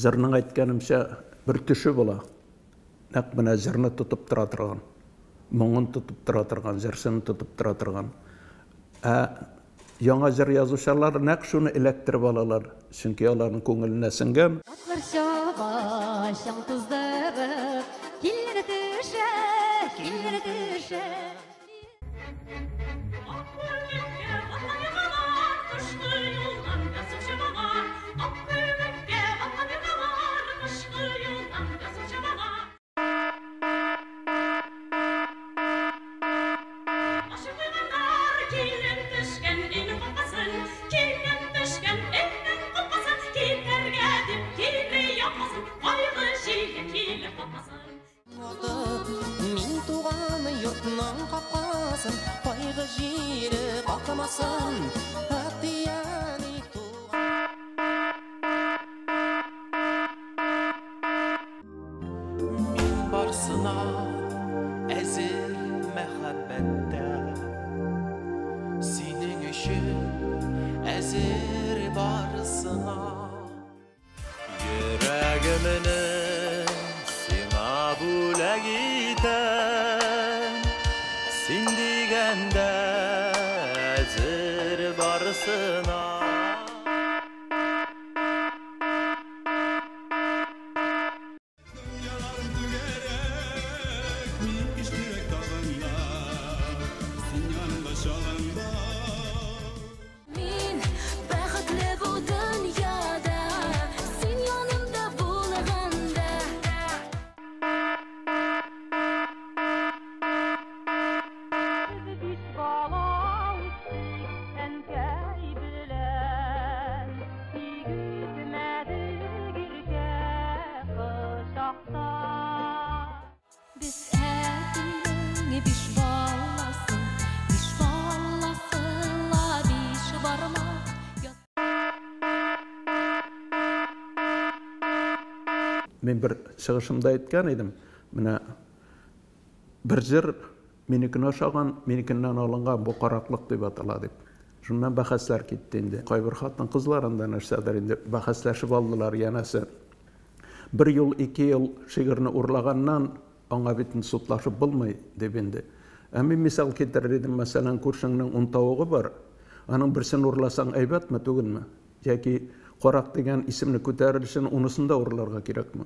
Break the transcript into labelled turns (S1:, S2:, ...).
S1: Җырның, әйткәнемчә, бер төше була. Нәкъ менә җырны тотып тора торган, моңын тотып тора торган, җырчыны тотып тора торган. Ә яңа җыр язучылар нәкъ шуны эләктереп алалар, чөнки аларның күңеленә сеңгән.
S2: Атлар чаба, чаң туздырып, Килләр төшә, килләр төшә.
S3: Мин туган йортның капкасын кайгы җиле какмасын. Әти-әни туган.
S4: Мин барсына әзер мәхәббәттә. Синең өчен әзер барысына. Йөрәгемне сиңа бүләк итәм. Син дигәндә әзер барысына.
S5: Дөньялар түгәрәк, мин көчлерәк тагында, син янымда чагында.
S2: Мин бәхетле бу дөньяда, син янымда булганда.
S6: Без биш бала үстек әнкәй белән, Тик үтмәдек иркә кочакта.
S2: Без әтинең биш баласы, биш баласы ла биш бармак.
S1: Мин бер чыгышымда әйткән идем, менә бер җыр минекенә ошаган, минекеннән алынган, бу караклык дип атала дип. Шуннан бәхәсләр китте инде. Кайбер хатын-кызлар анда нәрсәдер инде бәхәсләшеп алдылар, янәсе. Бер ел, ике ел шигырьне урлаганнан аңа бит инде судлашып булмый дип инде. Ә мин мисал китерер идем, мәсәлән, күршеңнең 10 тавыгы бар, аның берсен урласаң әйбәтме, түгелме? Яки карак дигән исемне күтәрер өчен унысын да урларга кирәкме?